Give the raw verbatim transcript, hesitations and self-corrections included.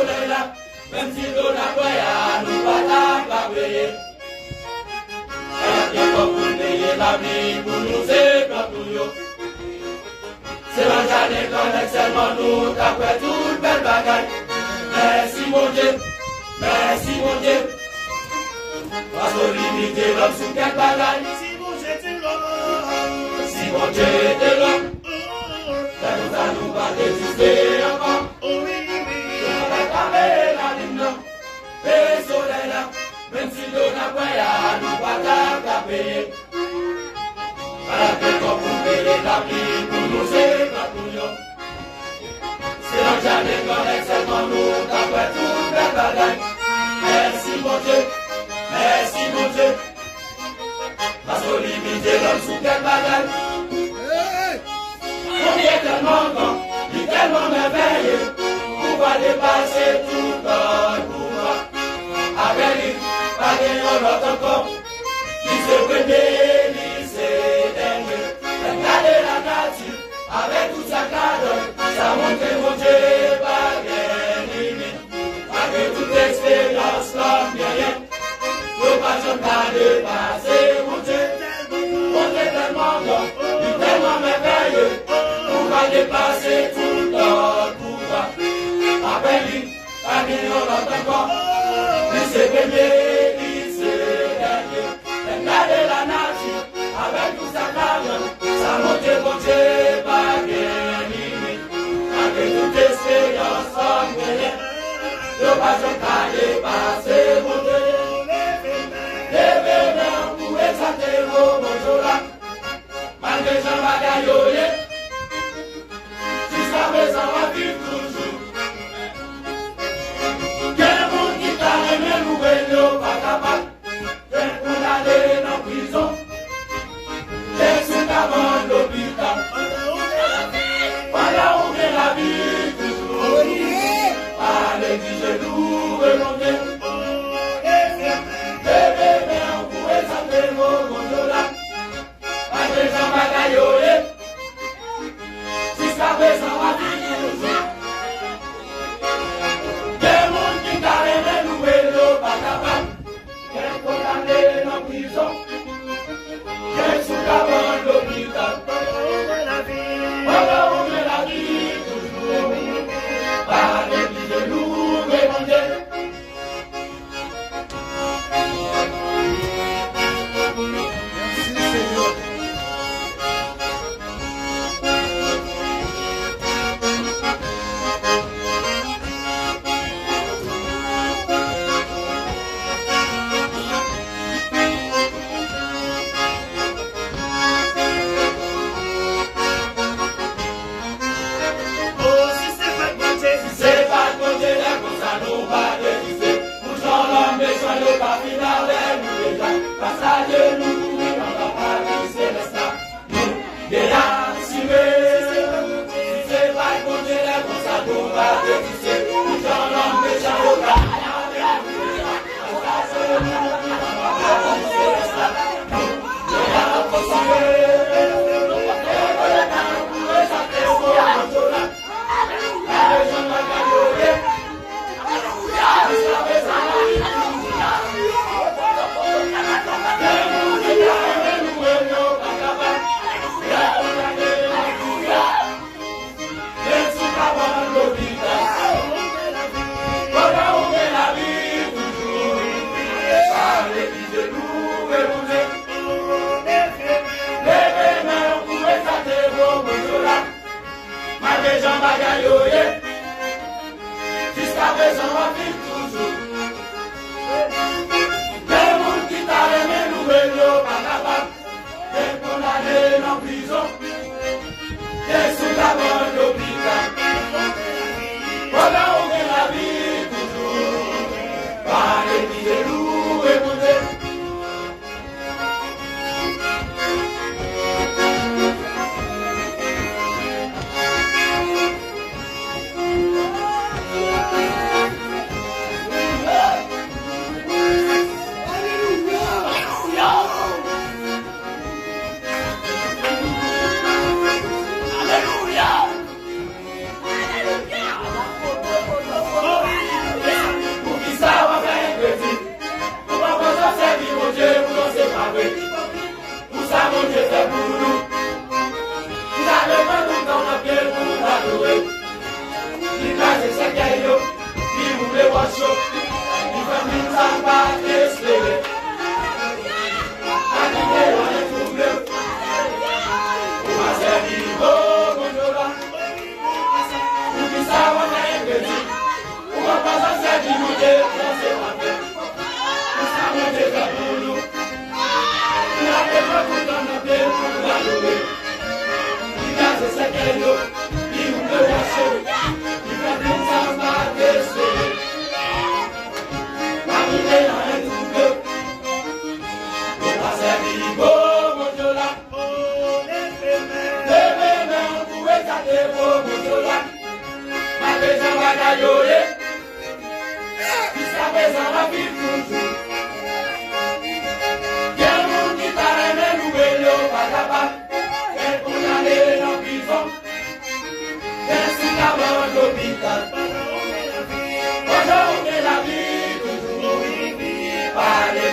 solèy la, menm si do n ap bwè a, nou pa ta ka peye. Paske fòk pou n peye lapli pou nou se plant nou yo. Se nan jaden granmèt sèlman nou t ap wè tout bèl bagay. Mèsi Bondye, mèsi Bondye. Paske w limite lòm sou kèk bagay. Si Bondye te lòm, si Bondye te lòm, se konsa nou pa t egziste ankò. Nou pa t ap peye lalin nan, peye solèy la, menm si do n ap bwè a, nou pa t ap ka peye. Paske fòk pou n peye lapli pou nou se plant nou yo. Se nan jaden granmèt sèlman nou t ap wè tout bèl bagay. Mèsi Bondye, mèsi Bondye. Paske w limite lòm sou kèk bagay. Bondye tèlman gran, li tèlman mèvèye, pouvwa l depase tout lòt pouvwa. Apre li, pa gen yon lòt ankò. Li se premye, li se dènye. Lè n gade lanati, avèk tout sa k ladan l, sa montre Bondye pa gen limit. Malgre tout eksperyans lòm genyen, yo pa janm ka depase Bondye. Bondye tèlman gran, li tèlman mèvèye, pouvwa l depase tout lòt pouvwa. Apre li, pa gen yon lòt ankò. Li se premye, li se dènye. Lè n gade lanati, avèk tout sa k ladan l, sa montre Bondye pa gen limit. Malgre tout eksperyans lòm genyen, yo pa janm ka depase Bondye. Leve men w pou egzalte mo Bondye w la. Malgre jan bagay yo ye, jiskaprezan w ap viv toujou. Gen moun ki ta renmen louwe l, yo pa kapab. Gen kondane nan prizon. Gen sou kabann lopital. Pandan ou gen lavi toujou, pa neglije louwe Bondye. Leve men w pou egzalte mo Bondye w la. Malgre jan bagay yo ye, jiskaprezan w ap viv toujou. Gen moun ki ta renmen louwe l, yo pa kapab. Gen kondane nan prizon. Gen sou kabann lopital. Pandan ou gen lavi toujou, pa neglije louwe Bondye. O, si se pa t Bondye, si se pa t Bondye, lè konsa nou pa t egziste. Pou jan lòm mechan yo pa fin avè nou deja. Gras a Dye nou kouri anba pati selès la. Nou gen asire. Si se pa t Bondye, lè konsa nou pa t egziste. Pou jan lòm mechan yo pa fin avè nou deja. Gen sou kabann lopital. Pandan ou gen lavi toujou, pa neglije louwe Bondye. Leve men w pou egzalte mo Bondye w la. Malgre jan bagay yo ye, jiskaprezan w ap viv toujou. Gen moun ki ta renmen louwe l, yo pa kapab. Gen kondane nan prizon. Gen sou kabann lopital.